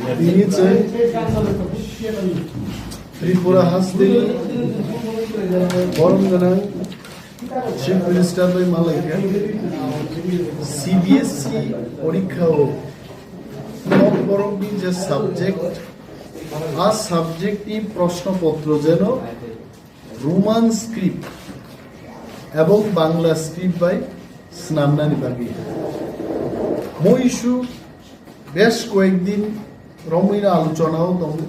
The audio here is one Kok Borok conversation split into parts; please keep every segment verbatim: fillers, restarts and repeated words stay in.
Tini chwng Tripura hasteni borom gwnang Chief Minister bai malaikha C B S E porikha o Kokborok ni je subject, a subject ni proshno potro jeno Roman script ebong Bangla script bai swnamnani bagwi. Mo issue besh koyekdin romwino alochona o tongo.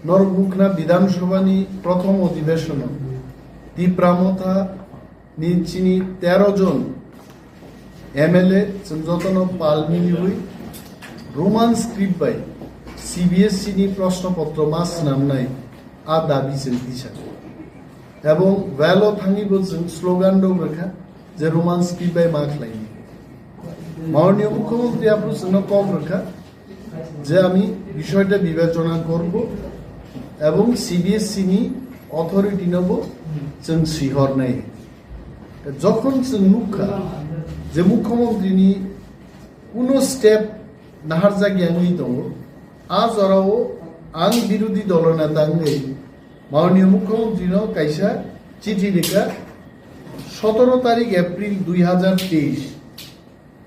Norok nukna Bidhan Sabha ni prothom odhibeshono Tipra Motha ni chini tero jon M L A chwng jotono pal miliwi Roman script bai C B S E ni proshno potro ma swnamnai a dabi chwng tisa. Ebong well o thangwi bo chwng slogan rok rwkha je Roman script bai ma khlaini. Maunio Mukhyamantri aphuru chwngno kok rwkha je ami bishoyta bibechona korbo ebong C B S E ni authority no bo chwng sihornai. Jokhon chwng nukha je Mukhyamantri ni kuno step naharjakya wngwi tongo, a jorao ang birodhi dolo neta wngwi Maunio Mukhyamantri no kaisa chithi rikha sotoro tarik April dui hazar teis.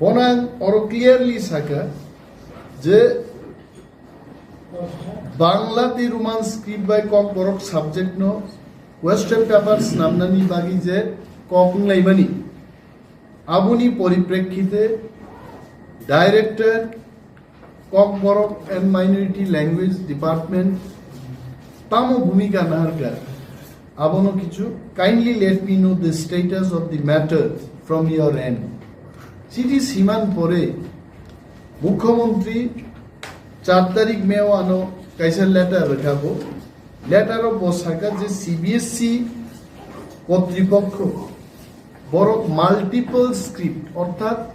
Bono ang oro clearly sakha je Bangla tei Roman script bai Kokborok subject no question paper swnamnani bagwi je kok wnglaimani, aboni poriprekhite Director Kokborok and Minority Language Department tamo bhumika naharkha, abono kichu kindly let me know the status of the matter from your end. Chithi siman pore Mukhyamantri char tarik May o ano kaisa letter rwkha bo. Letter o bo sakha je C B S E kotripokho borok multiple script, orthat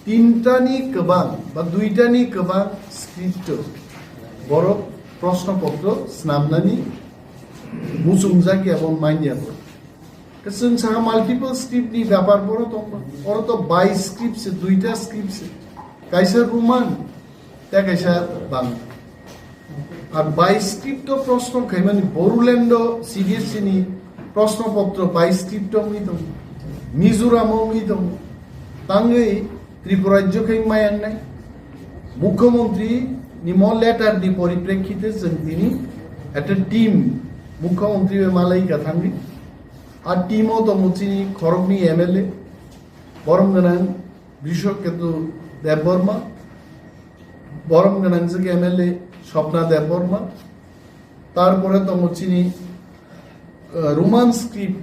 tintani kwbang ba duitani kwbang script o borok proshno potro swnamnani muchungjak ya bo manya bo. Chwng sakha multiple script ni bepar boro tongma. Oro to bai script se, duita script se. Kaisa Roman, tei kaisa Bangla. Ar bai script o proshno khaimani Borulendo C B S E ni proshno potro bai script o wngwi tongo, Mizoram o wngwi tongo. Tangwi Tripura rajyo khe wngmaya wngnai. Mukhyamantri ni mo letter ni poriprekhite chwng tini ekta team Mukhyamantri bai malai ka thangwi. A team o tongo chini khoroknwi M L A, borom gwnang Bishok Ketu Debbarma, borom gwnang jwk M L A Swapna Debbarma, tarpore tongo chini, uh, Roman script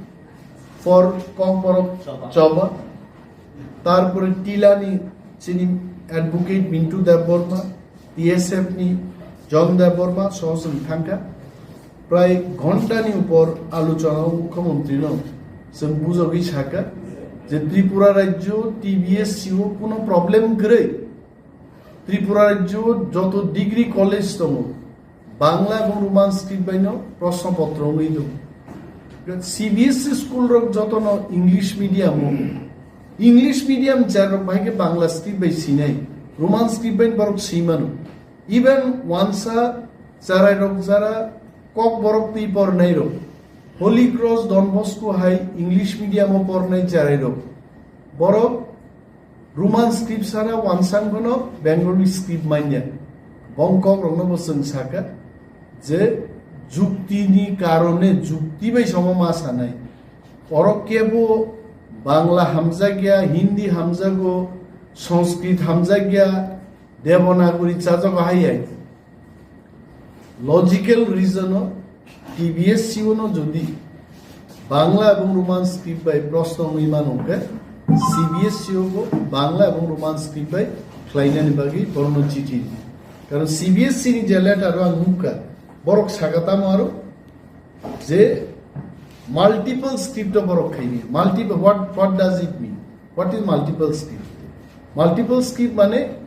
for Kokborok Choba, tarpore Tilani chini advocate Mintu Debbarma, T S F ni John Debbarma soho chwng thangkha. Prai ghontani upor alochona o Mukhyamantri no chwng bujogwi sakha je Tripura rajyo T B S C o kuno problem kwrwi. Tripura rajyo joto degree college tongo, Bangla ebong Roman script bai no proshno potro wngwi tongo. C B S E school rok joto no English medium o, English medium cher rok bahai khe Bangla script bai sinai, Roman script bai borok simano. Even wansa cherai rok jara Kokborok twi pornai rok, Holy Cross Don Bosco hai English medium o pornai cherai rok, borok Roman script sana wansang bono Bengali script manya. Bongkok rokno bo chwng sakha je jukti ni karone, jukti bai somo ma sanai. Oro kebo Bangla hamjakya, Hindi hamjago, Sanskrit hamjakya, Devanagari chajago hai hai. Logical reason o T B S C o no jodi Bangla ebong Roman script bai proshno wngwi mano hwnkhe C B S C o bo Bangla ebong Roman script bai khlainani bagwi borokno chithi ri. Karon C B S C ni je letter o ang nukha, borok saka tamo aro je multiple script o borok khaini. Multiple, what, what does it mean? What is multiple script? Multiple script mane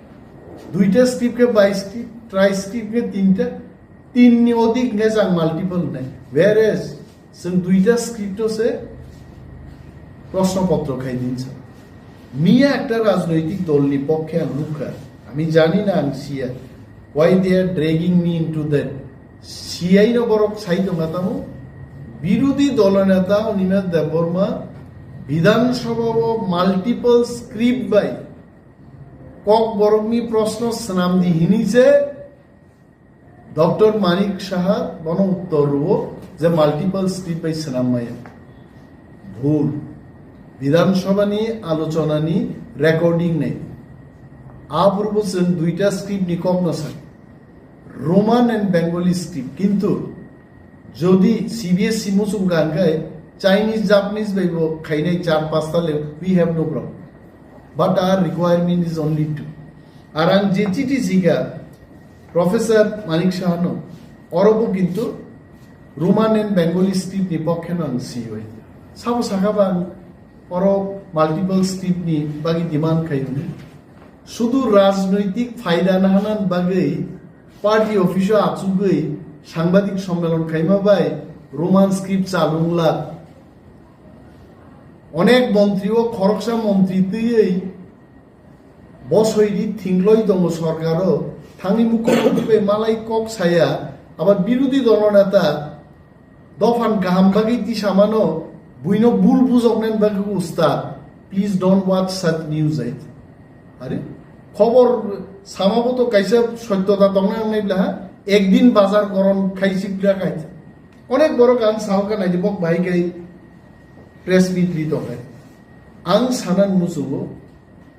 duita script khe bai script, trai script khe tinta, tin ni odik hwnkhe jang multiple hwnai. Whereas chwng duita script o se proshno potro khai din sa. Miya ekta rajnoitik dol ni pokhe ang nukha, Ami jani na ang siya. Why they are dragging me into that? Siyai no borok sai tongma tamo. Birodhi dolo neta Animesh Debbarma Bidhan Sabha o multiple script bai kok borok ni proshno swnam di hini se Doctor Manik Saha bono uttor rwo je multiple script bai swnam maya. Bhul. Bidhan Sabha ni alochona ni recording nai. Apurbo chwng duita script ni kok no sak. Roman and Bengali script. Kintu jodi C B S E muchung ka hwnkhe Chinese, Japanese bai bo khainai char pasta le, we have no problem. But our requirement is only two. Ar ang je chiti sika Professor Manik Saha no, oro bo kintu Roman and Bengali script ni pokhe no ang siyo. Sabo saka ba ang oro multiple script ni bagi demand khai hwnwi. Sudu rajnoitik phaida nahanan bagwi party office o achugwi sangbadik sommelon khaima bai Roman script chalungla. Onek montri o khoroksa montri twiwi bosoi di thingloi tongo sorkar o, thangni mukhyamantri bai malai kok saya, abar birodhi dolo neta dophan kaham bagwi tisamano buino bul bujoknani bagwi usta. Please don't watch such news, I think. Are, khobor samabo to kaisa sottota tongna nangnai bla ha, ekdin bazar goron khaisi bla khai. Onek borok ang sao ka nai bok bai kai press meet ri tongkhe. Ang sanan musugo,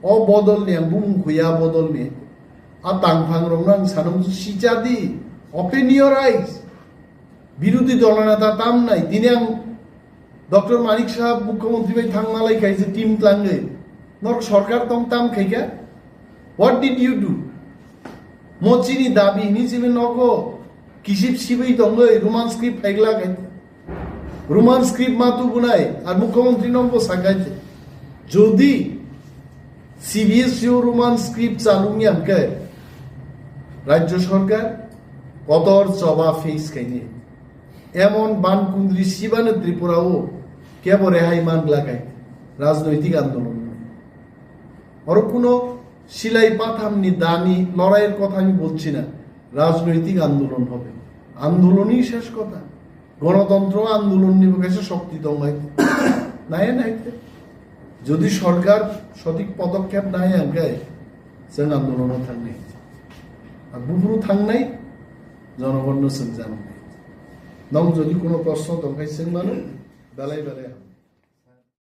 o bodol ni ang bumung khuya bodol ni. A tangphang rok nang sanan musu sicha di, open your eyes. Birodhi dolo neta tam nai, tini ang Doctor Manik Saha mukhyamantri bai thang malai khai je team tlangwi. Norok sorkar tong tam khai kha? What did you do? Mo chini dabi hini chini nogo kisip sibwi tongwi Roman script phaigla khai. Roman script ma tubunai, ar mukhyamantri no bo sakai je, jodi C B S E o Roman script chalungya hwnkhe, rajya sorkar kotor choba face khaini. Emon ban kundri sibano Tripura o kebo rehai man glakai rajnoitik andolon. Oro kuno silai pathamni dani loraier kotha ami bolchi na, rajnoitik andolon hobe. Andolonwi shesh kotha. Gonotontro andolonni bo kaisa shokti tongbai. Nai nai te. Jodi sorkar sothik podokkhep nai angkai, chwng andolono thangnai. Ar buphuru thangnai, jonogonno chwng janai. Nong jodi kono proshno tongkhai chwng mano, belai belai.